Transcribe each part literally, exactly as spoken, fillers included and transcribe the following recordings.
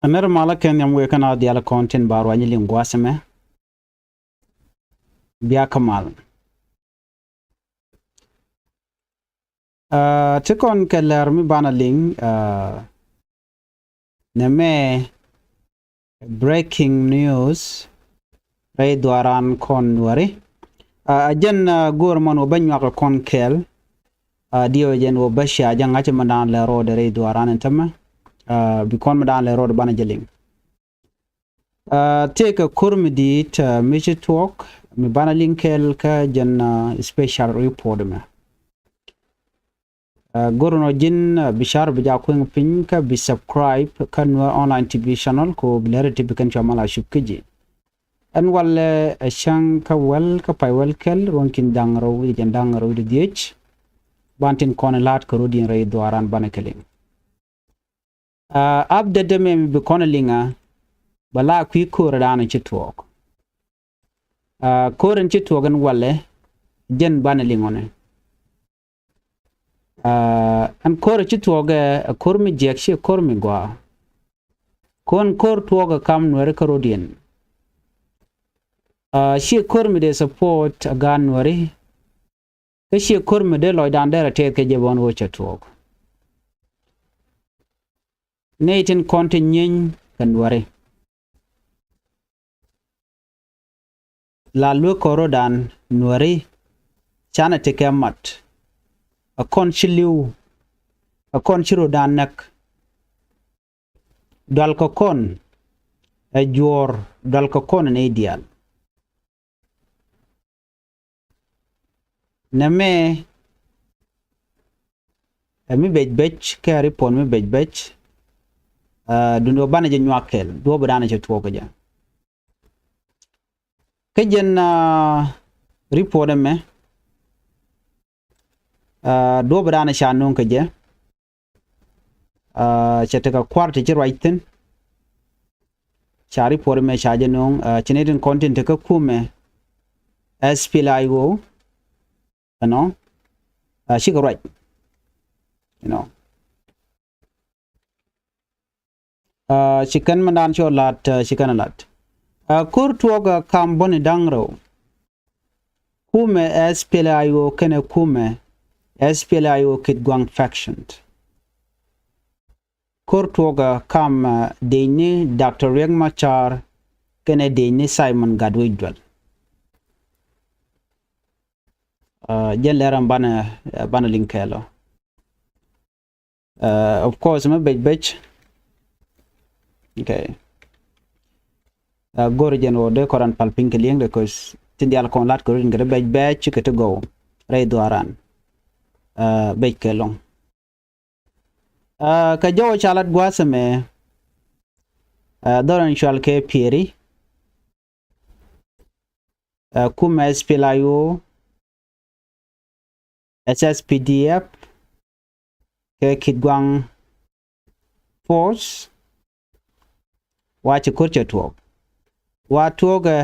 Ɛ nɛr malä kɛ nhiam wëë kä naath diaal kɔn tin ba ruany liŋ gua̱a̱th ɛmɛ. Bia kä mal. Aa, ti kɔn kɛ lɛr mi banɛ liŋ, aa, nɛmɛ breaking news rɛy dhuaaran kɔn Nuäri. Aa, a jɛn, aa, go̱o̱r mɔn wä bä nyuak kɔn kɛɛl. Aa, diɛw jɛn wä bä cia jɛ ŋa̱c mi daan lɛ rɔɔdɛ rɛy dhuaaran in tämɛ. Aa, bi kɔn mi daan lɛ rɔɔdɛ banɛ jɛ liŋ. Aa, tëëkɛ ko̱r mi di̱i̱t, aa, mi ci tuɔɔk mi banɛ liŋ kɛɛl kä jɛn, aa, special report mɛ. Aa, go̱r nɔ ji̱n, aa, bi car bi ja kueŋ piny kä bi subscribe kä Nuer Online T V channel ko bi lɛri ti bi kɛn cua mal a cup kä ji̱. Ɛn walɛ ɛ cäŋ kä wäl kä pay wäl kɛl ruɔ̱ŋ kin da̱ŋ rɛw wi̱cdɛ jɛn da̱ŋ rɛw wi̱cdɛ dhiec. Ban tin kɔn la̱a̱t kä rot in rɛy dhuaaran banɛ kɛ liŋ. Aa, update dämɛ mi bi kɔn liŋ a bɛ la kui̱ ko̱o̱rɛ daanɔ ci tuɔɔk. Aa, ko̱o̱rɛ ci tuɔɔk ɛn walɛ jɛn banɛ liŋ ɔnɛ. Aa, ɛn ko̱o̱rɛ ci tuɔɔk ɛ ko̱o̱r mi jiɛk ci ko̱o̱r mi gɔaa. Kɔn ko̱o̱r tuɔɔk ɛ kam Nuäri kä rot in. Aa, ci ko̱o̱r mi dee support a gaat Nuäri. Kä ciɛ ko̱r mi dee lɔcdan derɛ tɛth kɛ jɛ bɔn ɣöö cɛ tuɔɔk. Nɛy tin kɔn ti nyieny kɛ Nuäri. La luek kɔn ro̱dan Nuäri canɛ ti kɛ mat. Ɛ kɔn ci li̱w. Ɛ kɔn ci ro̱dan näk. Dual kɛ kɔn ɛ juɔ̱ɔ̱r, dual kɛ kɔn ɛ nɛy diaal. Nɛmɛ ɛ mi bec bec kɛ report mi bec bec. Aa, duundɛ banɛ jɛ nyuak kɛl duɔ̱ɔ̱p danɛ cɛ tuɔɔk kɛ jɛ. Kä jɛn, aa, report ɛmɛ, aa, duɔ̱ɔ̱p danɛ ca no̱o̱ŋ kɛ jɛ. Aa, cɛ tekɛ kua̱r ti ci ruac thi̱n. Ca report mɛ ca jɛ no̱o̱ŋ, aa, ci nɛy tin kɔn tin tekä kumɛ S P L A I O. Ɛnɔ, aa, cikɛ ruac. You know. Aa, ci kɛn mi daan cɔ lat, aa, ci kɛn lat. Aa, ko̱r tuɔɔk, aa, kam bäni da̱ŋ rɛw. Kumɛ S P L A I O kɛnɛ kumɛ S P L A I O Kitgwang faction. Ko̱r tuɔɔk, aa, kam, aa, dëcni Doctor Riek Machar kɛnɛ dëcni Simon Gatwec Dual. Aa, jɛn lɛr ɛn banɛ, aa, banɛ liŋ kɛɛl ɔ. Aa, of course, mɛ bec bec. Okay. Aa, go̱r jɛn wä dee kɔran pal piny kɛ liŋ de, 'cause tin diaal kɔn lat kɛ rut in kɛ dee bec bec kɛ ti gɔw rɛy dhuaran. Aa, bec kɛ lɔŋ. Aa, kɛ jɔw ca lat gua̱a̱th ɛmɛ. Aa, dhɔr in cual kɛ Pieri. Aa, kumɛ S P L A I O, S S P D F, kɛ Kitgwang Force, wa ci ko̱r cɛ tuɔɔk. Wa tuɔɔkɛ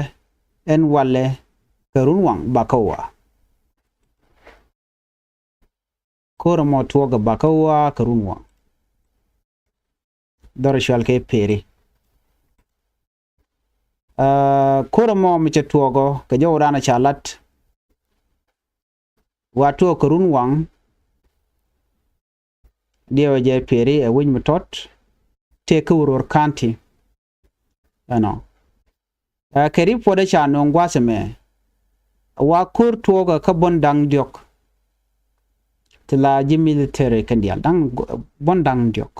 ɛn walɛ kɛ run waŋ bakä wa. Ko̱r ɛmɔ tuɔɔkɛ bakä wa kɛ run waŋ. Dhɔr cual kɛ Pieri. Aa, ko̱r ɛmɔ mi cɛ tuɔɔkɔ kɛ jɔw danɔ ca lat. Wa tuɔɔk kɛ run waŋ. Diɛw jɛ Pieri ɛ wi̱c mi tɔt. Tëë kä Uror County. Ɛnɔ. Aa, kɛ report ɛ ca nööŋ gua̱a̱th ɛmɛ. Wa ko̱r tuɔɔkɛ kä bun da̱ŋ diɔ̱k. Ti la ji̱ military kɛn diaal da̱ŋ, bun da̱ŋ diɔ̱k.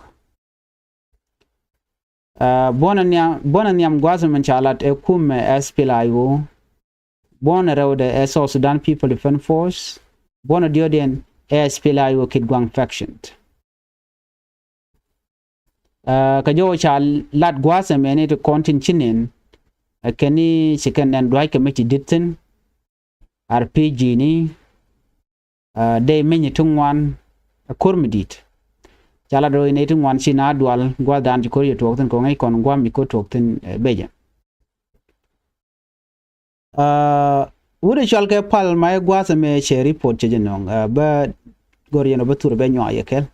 Aa, buɔ̱nɛ nhiam, buɔ̱nɛ nhiam gua̱a̱th min ca lat ɛ kumɛ S P L A I O. Buɔ̱nɛ rɛwdɛ ɛ South Sudan People Defense Force. Buɔ̱nɛ diɔ̱diɛn ɛ S P L A I O Kitgwang faction. Aa, kɛ jɔw ca lat gua̱a̱th ɛmɛ ni ti kɔn tin ci nɛn. Ɛ kɛn ni ci kɛn nɛn dua̱ckɛ mi ci di̱t thi̱n. R P G ni, aa, dee meny ti ŋuan, ɛ ko̱r mi di̱i̱t. Ca lat rɔ inɛ ti ŋuan ci na dual gua̱a̱th dan ci ko̱r yɛ tuɔɔk thi̱n kɛ ŋäc kɔn gua̱a̱th mi ko̱r tuɔɔk thi̱n, ɛ, becɛ. Aa, wut ɛ cual kɛ pal ma ɛ gua̱a̱th ɛmɛ cɛ report cɛ jɛ nɔŋ, aa, bä go̱r yɛn ɔ bä thur bɛ nyuak yɛ kɛl.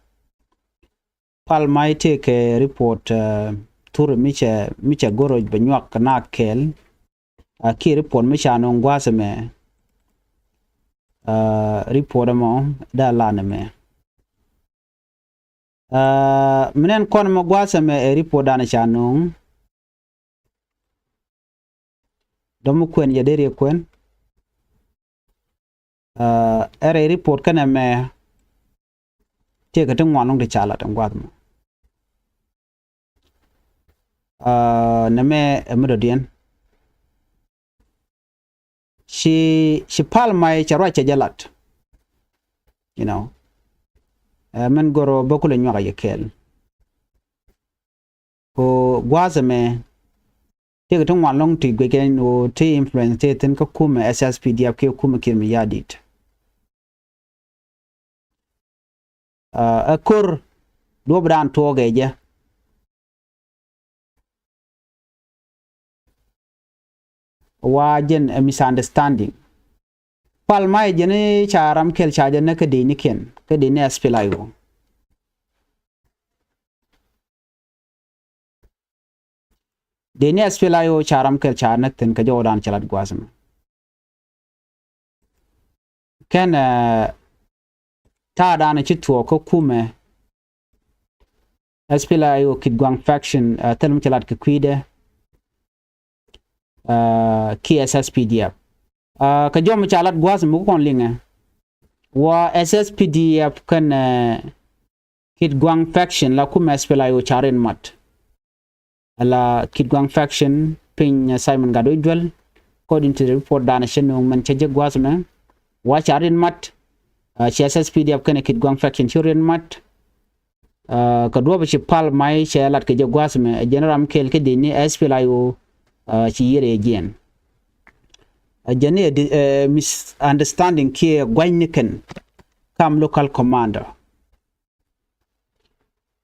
Pal ma itek kɛ report, aa, thur mi cɛ, mi cɛ go̱r bɛ nyuak kɛ na kɛɛl. Ɛ, kiɛ report mi ca nöŋ gua̱a̱th ɛmɛ. Ɛ, report ɛmɔ dee la nɛmɛ. Ɛ, mi nɛn kɔn ɛmɔ gua̱a̱th ɛmɛ ɛ report dan ca nöŋ. Dɔ̱ŋ mi kuɛn jɛ dee riɛk kuɛn. Ɛ, ɛ rɛy report kɛnɛ mɛ tëëkɛ ti ŋuan lɔ̱ŋ ti ca lat ɛn gua̱a̱th mɔ. Ɛ, nɛmɛ ɛ mi dɔ̱diɛn. Ci, ci pal may cɛ ruac cɛ jɛ lat. You know. Ɛ, mɛn goro bä kulɛ nyuak a yɛ kɛɛl. Ko gua̱a̱th ɛmɛ tëëkɛ ti ŋuan lɔ̱ŋ ti guic kɛn ɣöö ti influence ti thi̱n kä kumɛ S S P D F kiɛ kumɛ Kiir Mayardit. Ɛ, ɛ ko̱r duɔ̱ɔ̱p dan tuɔɔkɛ jɛ. Wa jɛn ɛ misunderstanding. Pal ma ɛ jɛn ca ram kɛl ca jɛ näk kä dec ni kiɛn kä dec ni S P L A I O. Dec ni S P L A I O ca ram kɛl ca näk thi̱n kɛ jɔwdan cɛ lat gua̱a̱th mɛ. Kɛn, ɛ, ta̱a̱ danɛ ci tuɔɔk kä kumɛ S P L A I O Kitgwang faction, ɛ, thil mi cɛ lat kɛ kui̱dɛ, ɛ, ki S S P D F. Ɛ, kɛ jɔm ca lat gua̱a̱th mɛ kɔn liŋɛ wa S S P D F kɛn, ɛ, Kitgwang faction la kumɛ S P L A I O ca rin mat. Ala Kitgwang faction piny, ɛ, Simon Gatwech Dual, according to the report danɛ cɛ nöŋ mɛn cɛ jɛ gua̱a̱th mɛ. Wa ca rin mat, ɛ, cɛ S S P D F kɛnɛ Kitgwang faction ci rin mat. Ɛ, kɛ duɔ̱ɔ̱p ci pal may cɛ lat kɛ jɛ gua̱a̱th mɛ, ɛ, jɛn ram kɛl kɛ dec ni S P L A I O, ɛ, ci yier ɛ jiɛn. Ɛ, jɛn ni, ɛ, di-, ɛ, misunderstanding kiɛ gua̱ny ni kɛn kam local commander.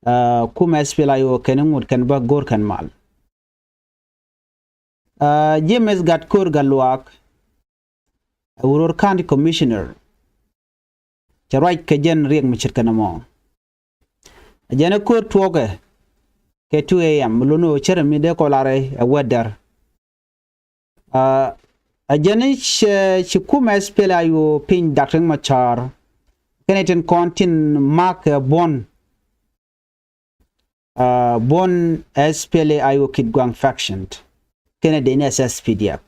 Ɛ, kumɛ S P L A I O kɛn ŋut kɛn bä go̱r kɛn mal. Ɛ, James Gatkur Gatluak, ɛ, Uror County Commissioner, cɛ ruac kɛ jɛn riɛk mi ce̱tkɛ nɔmɔ. Ɛ jɛn ɛ ko̱r tuɔɔkɛ kɛ two A M mi lun ɣöö cärɛ mi dee kɔ lar ɛ wetdɛr. Ɛ, ɛ jɛn i̱ cɛ ci kumɛ S P L A I O piny Dak Riek Machar kɛnɛ tin kɔn tin mak, ɛ, buɔ̱n, ɛ, buɔ̱n S P L A I O Kitgwang faction kɛnɛ dec ni S S P D F.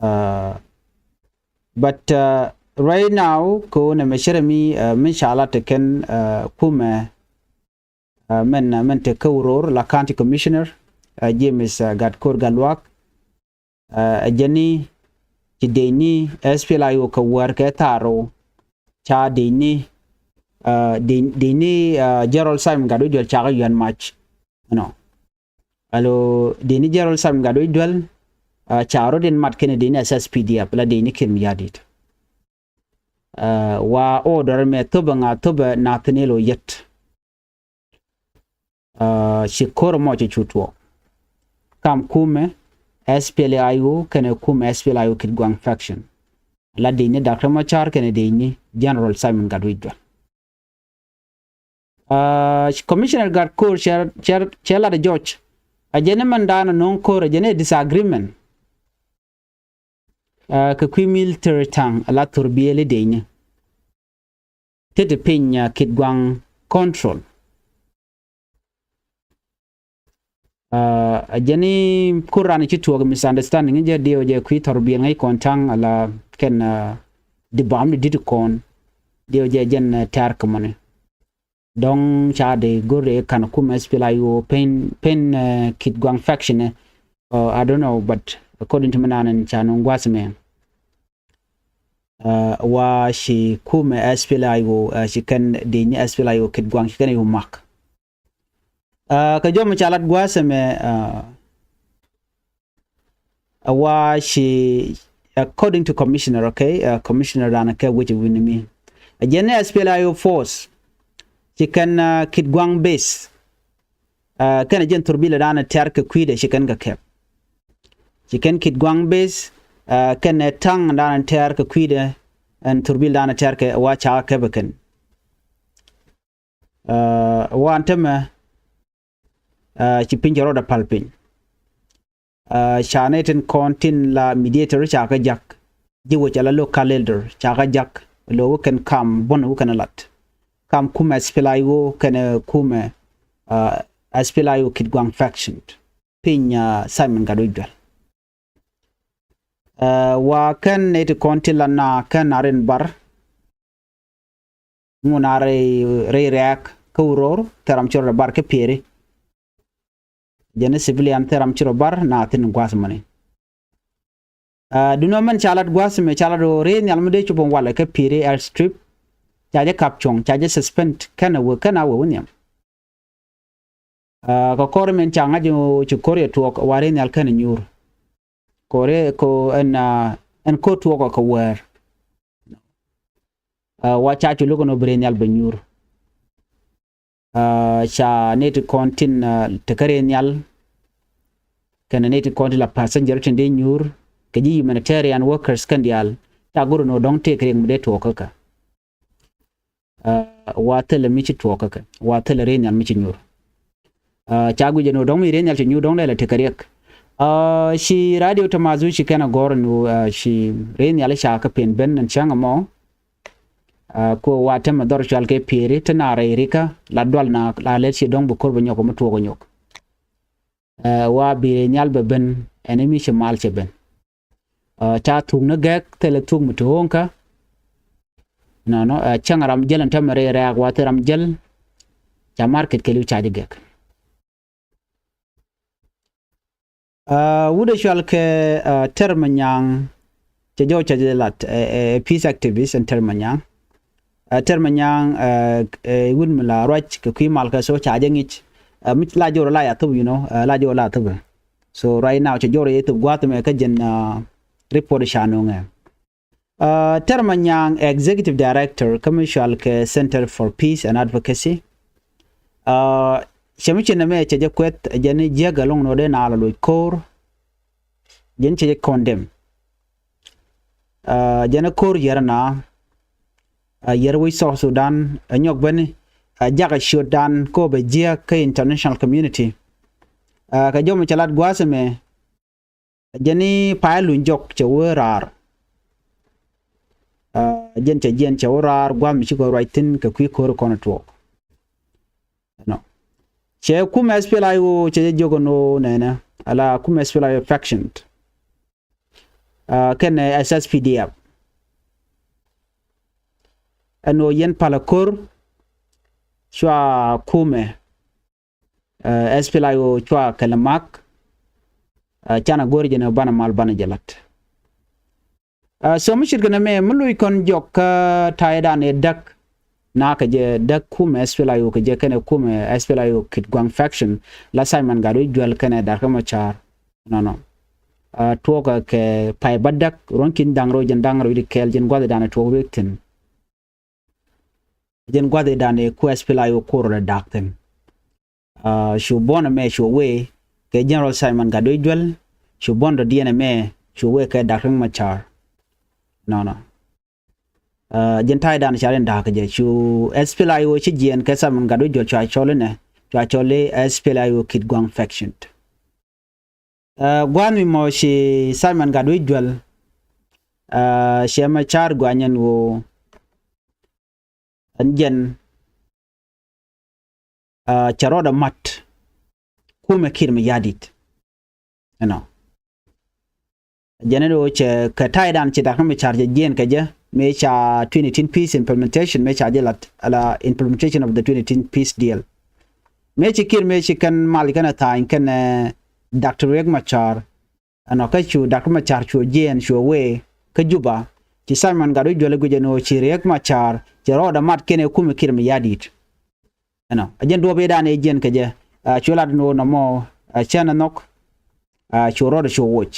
Ɛ, but, ɛ, right now kɛ ɣöö nɛ mɛ cärɛ mi, ɛ, mi ca lat te kɛn, ɛ, kumɛ, ɛ, mɛn, ɛ, mɛn te kä Uror la County Commissioner, ɛ, James, ɛ, Gatkur Gatluak. Ɛ, ɛ jɛn ni ci dec ni S P L A I O kɛ wäär kɛ thaar rɛw ca dec ni, ɛ, dec, dec ni, ɛ, General Simon Gatwech Dual ca kɛ yuan mac. Ɛnɔ. Alo dec ni General Simon Gatwech Dual, ɛ, ca rɔ̱diɛn mat kɛnɛ dec ni S S P D F la dec ni Kiir Mayardit. Ɛ, wa order mɛ thopɛ ŋa thopɛ Nathaniel Oyet. Ɛ, ci ko̱r mɔ ci cu tuɔɔk kam kumɛ S P L A I O kɛnɛ kumɛ S P L A I O Kitgwang faction. La dec ni Dak Riek Machar kɛnɛ dec ni General Simon Gatwech Dual. Ɛ, Commissioner Gatkur cɛ, cɛ, cɛ lat ɛ jɔc. Ɛ jɛn ni mɛn daanɔ no̱o̱ŋ ko̱r ɛ jɛn ni disagreement. Ɛ, kɛ kui̱ military taŋ ɛ la thurbiɛli dec ni. Ti ti piny, ɛ, Kitgwang control. Ɛ, ɛ jɛn ni kur ran ci tuɔɔk misunderstanding jɛ diɛw jɛ kui̱ thurbiɛl ŋäc kɔn taŋ ala kɛn, ɛ, di bam di dit kɔn diɛw jɛ jɛn, ɛ, tɛ̈r kɛ mɔni. Dɔ̱ŋ ca di go̱r ɛ kan kumɛ S P L A I O pen, pen, ɛ, Kitgwang faction, ɛ, I don't know, but according to mi nan ca nuŋ gua̱th mɛ. Ɛ, wa ci kumɛ S P L A I O, ɛ, ci kɛn dec ni S P L A I O Kitgwang ci kɛn ɛ yu mak. Ɛ, kɛ jɔm ca lat gua̱a̱th ɛmɛ, ɛ, ɛ wa ci, according to commissioner, okay, ɛ, commissioner dan kɛ wec ɛ wi̱n mi. Ɛ jɛn ni S P L A I O force ci kɛn, ɛ, Kitgwang base. Ɛ, kɛnɛ jɛn thurbil dan tɛ̈r kɛ kui̱dɛ ci kɛn kɛ kɛp. Ci kɛn Kitgwang base, ɛ, kɛnɛ taŋ dan tɛ̈r kɛ kui̱dɛ ɛn thurbil dan tɛ̈r kɛ wa ca kɛp ɛ kɛn. Ɛ, wan tämɛ, Aa, ci piny cɛ rɔɔdɛ päl piny. Aa, ca nɛy tin kɔn tin la mediator ca kɛ jak. Ji̱ wec ala local elder ca kɛ jak. Lo̱ wä kɛn kam buɔ̱n wä kɛn lat. Kam kumɛ S P L A I O kɛnɛ kumɛ, aa, S P L A I O Kitgwang faction. Piny, aa, Simon Gatwec Juɛl. Aa, wa kɛn nɛy ti kɔn tin la na kɛn na rin bar. Ŋun a rɛy, rɛy rɛɛk kä Uror, thil ram ci rɔ bar kä Pieri. Jɛn ni civilian thil ram ci rɔ bar na thi̱n gua̱th mɔni. Aa, duundɛ mɛn ca lat gua̱th mɛ ca lat ɣöö rɛy nhial mi dee cop in walɛ kä Pieri airstrip. Ca jɛ kap cuɔ̱ŋ, ca jɛ suspend, kɛn a wee, kɛn a wee wä nhiam. Aa, kɛ kɔr min ca ŋa̱c ci ko̱r yɛ tuɔɔk wa rɛy nhial kɛn nyuur. Ko̱r yɛ ko ɛn, aa, ɛn ko̱r tuɔɔk kɛ wäär. Aa, wa ca cu luk ɛn ɣöö bi rɛy nhial bɛ nyuur. Aa, ca nɛy ti kɔn tin, aa, tekä rɛy nhial. Kɛnɛ nɛy ti kɔn tin la passenger tin dee nyuur. Kɛ ji̱ humanitarian workers kɛn diaal. Ca go̱r ɛn ɣöö dɔ̱ŋ tëëk riɛk mi dee tuɔɔk kä kɛ. Aa, wa thilɛ mi ci tuɔɔk kä kɛ. Wa thilɛ rɛy nhial mi ci nyuur. Aa, ca guic ɛn ɣöö dɔ̱ŋ mi rɛy nhial ci nyuur dɔ̱ŋ lɛ lɛ tekɛ riɛk. Aa, ci radio Tamazu ci kɛn a gɔ̱r ɛn ɣöö, aa, ci rɛy nhial ca kɛ pen ben ɛn cäŋ ɛmɔ. Aa, ku wa tɛmɛ dhɔr cual kɛ Pieri ti na rɛy rikä la dual na la lɛt ci dɔ̱ŋ bi ko̱r bi nyɔk mi tuɔɔk nyɔk. Aa, wa bi rɛy nhial bɛ ben ɛn mi ci mal cɛ ben. Aa, ca thuk ni gɛk thilɛ thuk mi ti ɣööŋkä. Nɔnɔ, aa, cäŋ ram jäl ɛn tɛmɛ rɛy rɛɛk wa thil ram jäl. Ca market kɛ li̱w ca ji̱ gɛk. Aa, wut ɛ cual kɛ, aa, Tɛr Manyaŋ. Cɛ jɔw cɛ jɛ lat, ɛ, ɛ, peace activist ɛn Tɛr Manyaŋ. Aa, Tɛr Manyaŋ, aa, ɛ, wut mi la ruac kɛ kui̱ mal kɛ so ca jɛ ŋic. Aa, mi la jɔw la ya thop, you know, aa, la jɔw la thop. So right now cɛ jɔw rɛ yɛ thop gua̱th mɛ kä jɛn, aa, report ca nöŋɛ. Aa, Tɛr Manyaŋ, executive director kä mi cual kɛ Center for Peace and Advocacy. Aa, cɛ mi ci nɛmɛ cɛ jɛ kuɛth, jɛn jiäk ɛlɔ̱ŋ nɔ dee na la loc ko̱r. Jɛn cɛ jɛ condemn. Aa, jɛn ko̱r yɛr na, aa, yɛr wec South Sudan, aa, nyɔk beni, aa, jakɛ ciötdan kɔ bɛ jiäk kä international community. Aa, kɛ jɔmɛ cɛ lat gua̱a̱th ɛmɛ, jɛn i̱ pay luny jɔk cɛ wee raar. Aa, jɛn cɛ jiɛn cɛ wee raar gua̱a̱th mi ci kɔ ruac thi̱n kɛ kui̱ ko̱r kɔn tuɔɔk. Ɛnɔ. Cɛ kumɛ S P L A I O cɛ jɛ jiök ɛn ɣöö nɛnɛ, ala kumɛ S P L A I O faction. Aa, kɛnɛ S S P D F. Ɛn ɣöö yɛn palä ko̱r cua kumɛ, aa, S P L A I O cua kɛlɛ mak. Aa, canɛ go̱r jɛ ni banɛ mal banɛ jɛ la̱t. Aa, so mi ce̱tkɛ nɛmɛ mi loc kɔn jɔk kä ta̱ydan ëë däk. Nakä jɛ däk kumɛ S P L A I O kɛ jɛ kɛnɛ kumɛ S P L A I O Kitgwang faction la Simon Gatwec Juɛl kɛnɛ Dr. Riek Machar. Nɔnɔ. Aa, tuɔɔkɛ kɛ pay bädäk ruɔ̱n ki̱n da̱ŋ rɛw jɛn da̱ŋ rɛw wi̱cdɛ kɛl jɛn gua̱thidan tuɔɔk wek thi̱n. Jɛn gua̱thidan ëë ku S P L A I O ko̱r rɛ da̱k thi̱n. Aa, cu buɔ̱n ɛmɛ cu wee kɛ General Simon Gatwec Juɛl, cu buɔ̱n dɔ̱diɛn ɛmɛ cu wee kɛ Dr. Riek Machar. Nɔnɔ. Aa, jɛn ta̱ydan ca rin da̱k jɛ cu S P L A I O ci jiɛɛn kɛ Simon Gatwec Juɛl cua cɔl inɛ, cua cɔl i̱ S P L A I O Kitgwang faction. Aa, gua̱a̱th mi mɔ ci Simon Gatwec Juɛl, aa, cɛ Machar guanyɛn ɣöö ɛn jɛn, aa, cɛ rɔɔdɛ mat kumɛ Kiir Mayardit. Ɛnɔ. Jɛn ɛn ɣöö cɛ kɛ ta̱ydan ci Dr. Riek Machar cɛ jiɛɛn kɛ jɛ mëë ca twenty eighteen peace implementation mëë ca jɛ lat ala implementation of the twenty eighteen peace deal. Mëë ci Kiir mëë ci kɛn mal kɛn ɛ tha̱a̱ny kɛnɛ, aa, Dr. Riek Machar. Ɛnɔ kä cu Dr. Machar cu jiɛɛn cu wee kä Juba. Ci Simon Gatwec Juɛl guic ɛn ɣöö ci Riek Machar cɛ rɔɔdɛ mat kɛnɛ kumɛ Kiir Mayardit. Ɛnɔ. Ɛ jɛn duɔ̱ɔ̱p ëëdan ëë jiɛn kɛ jɛ. Aa, cu lat ɛn ɣöö nɔmɔ, aa, cɛn ɛ nhɔk. Aa, cu rɔɔdɛ cu woc.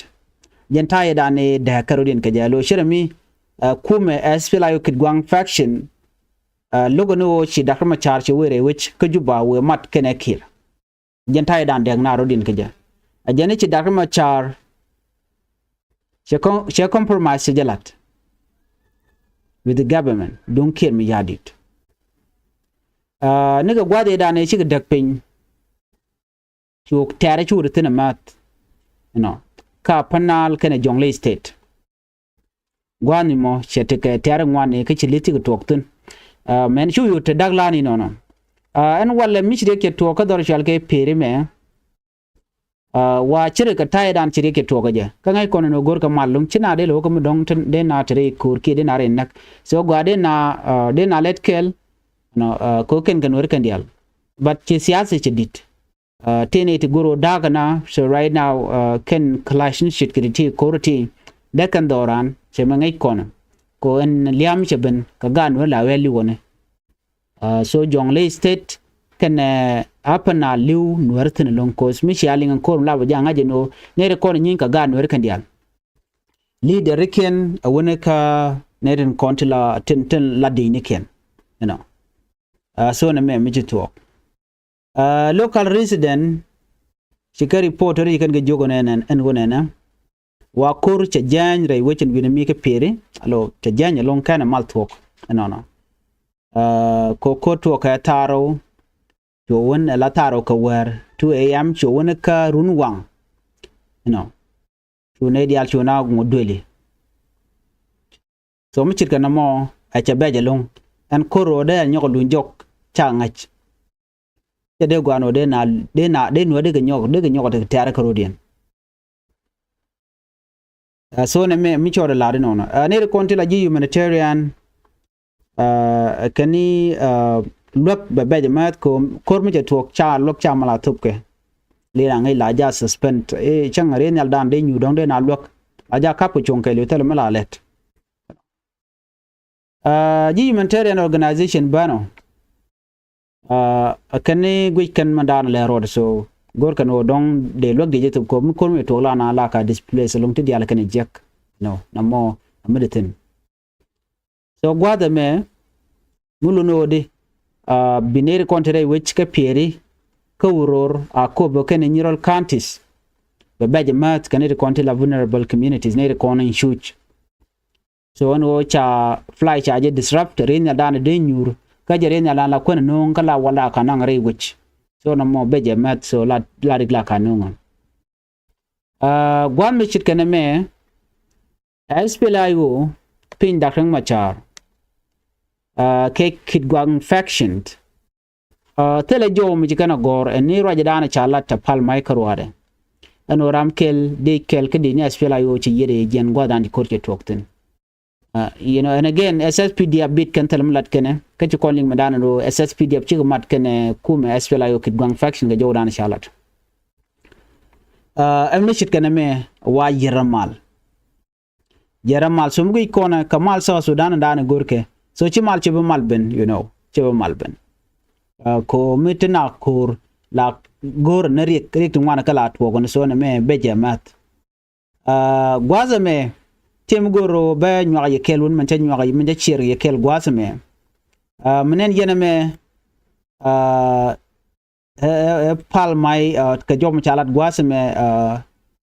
Jɛn ta̱ydan ëë dääk kärɔ̱diɛn kɛ jɛ. Lo̱c cärɛ mi, aa, kumɛ S P L A I O Kitgwang faction. Aa, lo̱k ɛn ɣöö ci Dr. Machar ci wee rɛy wec kä Juba wee mat kɛnɛ Kiir. Jɛn ta̱ydan dääk na rɔ̱diɛn kɛ jɛ. Ɛ jɛn i̱ ci Dr. Machar cɛ com-, cɛ compromise cɛ jɛ la̱t with the government duŋ Kiir Mayardit. Aa, nikɛ gua̱a̱th ëëdan ëë cikɛ däk piny. Cu tɛ̈rɛ cu wut thi̱n ɛ math. You know, ka Upper Nile kɛnɛ Jonglei State. Gua̱a̱th ni mɔ cɛ tekɛ tɛ̈rɛ ŋuan ni kä ci li̱th cikɛ tuɔɔk thi̱n. Mɛn cu yot te da̱k la̱a̱n inɔnɔ. Ɛn walɛ mi ci riɛk cɛ tuɔɔk kä dhɔr cual kɛ Piri mɛ. Wa ci riɛk kɛ ta̱yɛ dan ci riɛk cɛ tuɔɔk kɛ jɛ kä ŋäc kɔn ni go̱r kɛ mal luŋ ci na dee lo̱k kä mi dɔ̱ŋ dee na te rɛy ko̱r kiɛ dee na rɛy näk. So gua dee na dee na lɛt kɛl. Nɔ ko kɛn kɛ Nuɛr kɛn diaal. But ci siasa cɛ di̱t. Tëë nɛy ti go̱r ɣöö da̱a̱k ɛna. So right now kɛn clash ni ce̱tkɛ ti ti ko̱r ti dee kɛn dhɔran cɛ mɛ ŋäc kɔn. Ko ɛn liam cɛ ben kɛ gaat Nuɛr la wɛl li wɔni. So Jonglei State kɛnɛ Upper Nile li̱w Nuɛr thi̱n ɛlɔ̱ŋ, cause mi cia liŋ ɛn ko̱r mi la bɛ ja̱ ŋa̱c ɛn ɣöö nɛy ti kɔn nyieny kɛ gaat Nuɛr kɛn diaal. Leader rikiɛn a wuni kä nɛy tin kɔn ti la tin tin la di̱cnikiɛn. You know. So nɛ mɛ mi ci thuɔɔk. Local resident ci kɛ report ri kɛn kɛ jiök ɛn ɛn ɛn wun ɛnɛ. Wa ko̱r cɛ jiɛny rɛy wecin wi̱n mi kɛ Piri alo cɛ jiɛny ɛlɔ̱ŋ kɛn ɛ mal thuɔ̱k. Ɛnɔnɔ. Ko ko̱r tuɔɔk kɛ thaarɔw. Cu wun ɛ la thaarɔw kɛ wäär two a.m. cu wun kä run waŋ. You know. Cu nɛy diaal cu na ŋu dueli. So mi ce̱tkɛ nɔmɔ ɛ cɛ bɛc ɛlɔ̱ŋ. Ɛn ko̱r ɣöö dee ɛ nyɔk ɛ luny jɔk ca ŋäc. Cɛ dee gua̱a̱n ɣöö dee na dee na dee Nuɛr dee kɛ nyɔk dee kɛ nyɔk ɛ tekɛ tɛ̈rɛ kä ro̱diɛn. So nɛ mɛ mi cɔɔd ɛ la̱r inɔnɔ nɛy ti kɔn ti la ji̱ humanitarian. Kɛn ni luäk bɛ bɛc ɛmɛ ko̱r mi cɛ tuɔɔk ca luäk ca mal a thopkɛ. Li na ŋäc la ja suspend cäŋ ri nhial dan dee nyuur dɔ̱ŋ dee na luäk la ja kap kɛ cuɔ̱ŋ kɛɛliw thilɛ mi la lɛt. Ji̱ humanitarian organization bänɔ. Kɛn ni guic kɛn mɛn daanɔ lɛ rɔɔd so go̱r kɛn ɣöö dɔ̱ŋ dee luäk diɛ jɛ thop ko̱p mi ko̱r mi tuɔɔk la na la ka displace ɛlɔ̱ŋ ti diaal kɛn jiɛk. No na mɔ a mi di thi̱n. So gua̱a̱th ɛmɛ mi lun ɣöö di bi nɛy ti kɔn ti rɛy wec kä Piri kä Uror, Akobo kɛnɛ Nyirol counties. Bɛ bɛc ɛmääth kɛ nɛy ti kɔn ti la vulnerable communities nɛy ti kɔn in cuc. So ɛn ɣöö ca flight ca jɛ disrupt ri nhial dan dee nyuur kä jɛ ri nhial dan la kuɛn no̱o̱ŋ kä la wala ka naŋ rɛy wec. So nɔmɔ bɛ jɛ mɛth so la la rik la ka no̱o̱ŋ. Gua̱n mi ce̱tkɛ nɛmɛ S P L A I O piny Dak Riek Machar kɛ Kitgwang faction. Thilɛ jɔw mi ci kɛn a gɔ̱r ɛn ni ruacdan ca lat tɛ pal mac kä ruaadɛ. Ɛn ɣöö ram kɛl dee kɛl kä dee ni S P L A I O ci yiëë dee jiɛn gua̱thdan ci ko̱r cɛ tuɔɔk thi̱n. You know, and again S S P D F bit kɛn thilɛ mi lat kɛnɛ kä ci kɔn liŋ mi dan ɛn ɣöö S S P D F cikɛ mat kɛnɛ kumɛ S P L A I O Kitgwang faction kɛ jɔwdan ca lat. Ɛn mi ce̱tkɛ nɛmɛ wa yier mal. Jɛrɛ mal so mi guic kɔnɛ kɛ mal South Sudan dan ɛ go̱rkɛ. So ci mal cɛ bi mal ben, you know, cɛ bi mal ben. Ko mi ti na ko̱r la go̱r ni riɛk riɛk ti ŋuan kä la tuɔɔk ni so ni mɛ bɛ jɛ mɛth. Gua̱th ɛmɛ ti mi go̱r bɛ nyuak yɛ kɛl wun mɛn cɛ nyuak mɛn cɛ ciɛr yɛ kɛl gua̱th ɛmɛ. Mi nɛn yɛn ɛmɛ ɛ pal mac kɛ jɔp mi ca lat gua̱a̱th ɛmɛ.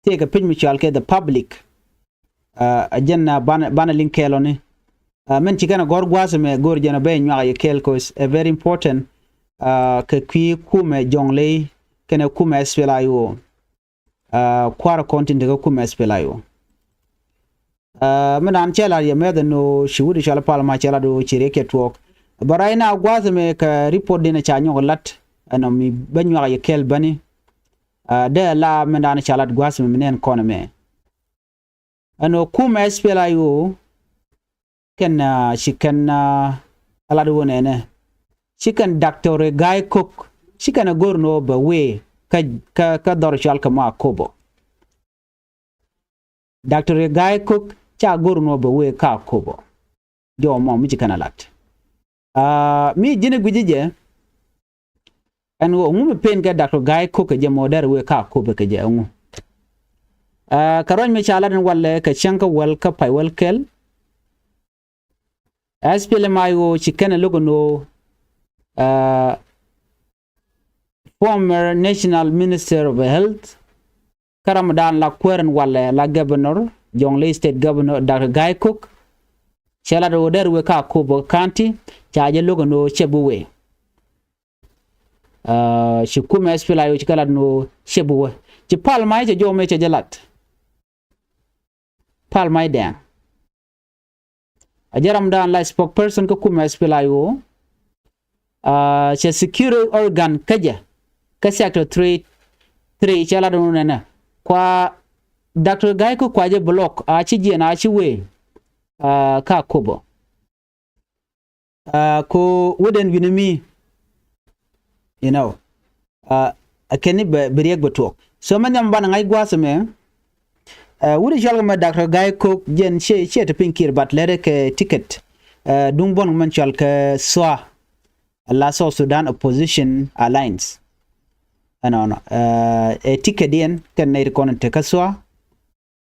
Tëëkɛ piny mi cɔal kɛ the public. A jɛn banɛ liŋ kɛɛl ɔni. Mɛn ci kɛn a gɔ̱r gua̱a̱th ɛmɛ go̱r jɛn a bɛ nyuak yɛ kɛɛl kɛ ɛ very important. Kɛ kui̱ kumɛ Jɔŋley kɛnɛ kumɛ S P L A I O. Kua̱r kɔn tin tekä kumɛ S P L A I O. Mi naan cɛ lat yɛ mɛth ɛn ɣöö ci wut cɔal pal ma cɛ lat ɣöö ci riɛk cɛ tuɔɔk. But right now gua̱th ɛmɛ kɛ report din ca nyɔk lat ɛn ɔ mi bä nyuak yɛ kɛl bäni. Dee la mi naan ca lat gua̱th ɛmɛ mi nɛn kɔn ɛmɛ. Ɛn ɣöö kumɛ S P L A I O kɛn ci kɛn a lat ɣöö nɛnɛ ci kɛn Doctor Gai Kok ci kɛn a go̱r ni ɣöö bɛ wee kä dhɔr cɔal kɛ mɔ Akobo. Doctor Gai Kok ca go̱r ni ɣöö bɛ wee kä Akobo. Jɔw mɔ mi ci kɛn a lat mi ji̱n ɛ gui̱ci jɛ. Ɛn ɣöö ɛŋu mi pen kɛ Doctor Gai Kok kɛ jɛ mɔ dɛr wee kä Akobo kɛ jɛ ɛŋu? Kɛ ruac mi ca lat ɛn walɛ kɛ cäŋ kä wäl kä pay wäl kɛl. S P L M I O ci kɛn ɛ lo̱k ɛn ɣöö former National Minister of Health kä ram dan la kuäär ɛn walɛ la Governor, Jonglei State Governor Doctor Gai Kok. Cɛ lat ɣöö dɛr wee kä Akobo County ca jɛ lo̱k ɛn ɣöö cɛ bi wee. Ci kumɛ S P L A I O ci kɛ lat ni ɣöö cɛ bi wä. Ci Pal May cɛ jɔw mëë cɛ jɛ lat. Pal May Dɛŋ a jɛ ramdan la spokesperson kä kumɛ S P L A I O. Cɛ security organ kä jɛ kä sector three three cɛ lat ni ɣöö nɛnɛ kua Doctor Gai Kok kua jɛ block a ci jiɛn a ci wee ka Akobo. Ko wut ɛn wi̱ni mi, you know, a kɛn ni bɛ bi riɛk bɛ tuɔɔk. So mɛ nhiam banɛ ŋa̱c gua̱a̱th ɛmɛ. Wut i̱ cɔal kɛ mɛ Doctor Gai Kok jɛn ciɛ ciɛ ti piny kiɛr, but lɛrɛ kɛ ticket duŋ buɔ̱n kɛ mɛn cɔal kɛ SSOA, ala South Sudan Opposition Alliance. Ɛnɔnɔ ɛ ticket yɛn kɛn nɛy ti kɔn te kä SSOA.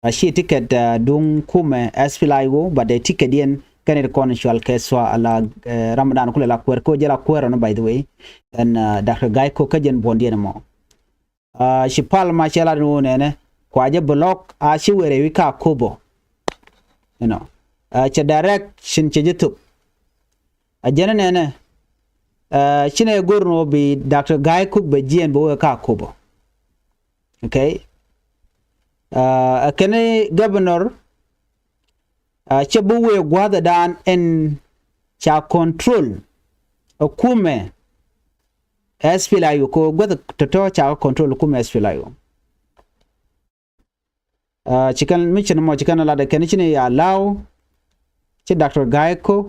A ci ticket duŋ kumɛ S P L A I O, but ɛ ticket yɛn kɛn it kɔn cual kɛ SSOA ala ramdan kulɛ la kuɛr ko jɛ la kuɛr ɔnɔ, by the way. Ɛn Doctor Gai Kok kä jɛn buɔ̱ndiɛn mɔ. Ci Pal May cɛ lat ni ɣöö nɛnɛ kua jɛ block a ci wee rɛy wi̱c ka Akobo. You know, cɛ direction cɛ jɛ thop. A jɛn nɛnɛ ci nɛ go̱r ni ɣöö bi Doctor Gai Kok bɛ jiɛn bɛ wee ka Akobo. Okay. Ɛ kɛn governor cɛ bi wee gua̱a̱th ɛ daan ɛn ca control ɛ kumɛ S P L A I O, ko gua̱a̱th tɔ̱tɔ̱ ca control ɛ kumɛ S P L A I O. Ci kɛn mi cin mɔ ci kɛn lat ɛ kɛn ci ni ya law. Ci Doctor Gai Kok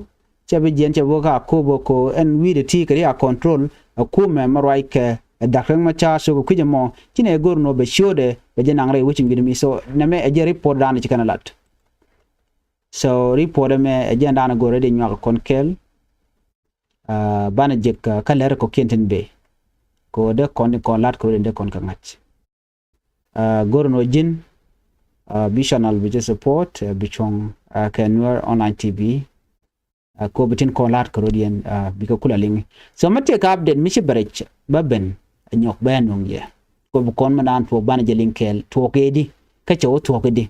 cɛ bi jiɛn cɛ bi wä ka Akobo ko ɛn wi̱i̱dɛ ti kɛ ri a control ɛ kumɛ mɛ ruac kɛ ɛ Doctor Riek Machar. So kɛ kui̱c ɛmɔ ci nɛ go̱r ni ɣöö bɛ ciötdɛ bɛ jɛ naŋ rɛy wecin wi̱i̱dɛ mi. So nɛmɛ ɛ jɛ report dan ci kɛn lat. So report ɛmɛ ɛ jɛ dan go̱r ɛ di nyuak kɔn kɛl. Banɛ jek kä lɛr kɔkiɛn tin bee ko dee kɔn kɔn lat ko dee kɔn kɛ ŋa̱c. Go̱r ni ɣöö ji̱n bi channel bi jɛ support bi cuɔ̱ŋ kɛ Nuer Online T V. Ko bi tin kɔn la̱t kärɔ̱diɛn bikɛ kulɛ liŋ. So mi tëëkɛ update mi ci bɛ rɛc bä ben ɛ nyɔk bɛ nuɔ̱ŋ yɛ. Ko bi kɔn mi naan tuɔɔk banɛ jɛ liŋ kɛɛl tuɔɔk ëëdi kä cɛ wä tuɔɔk ëëdi.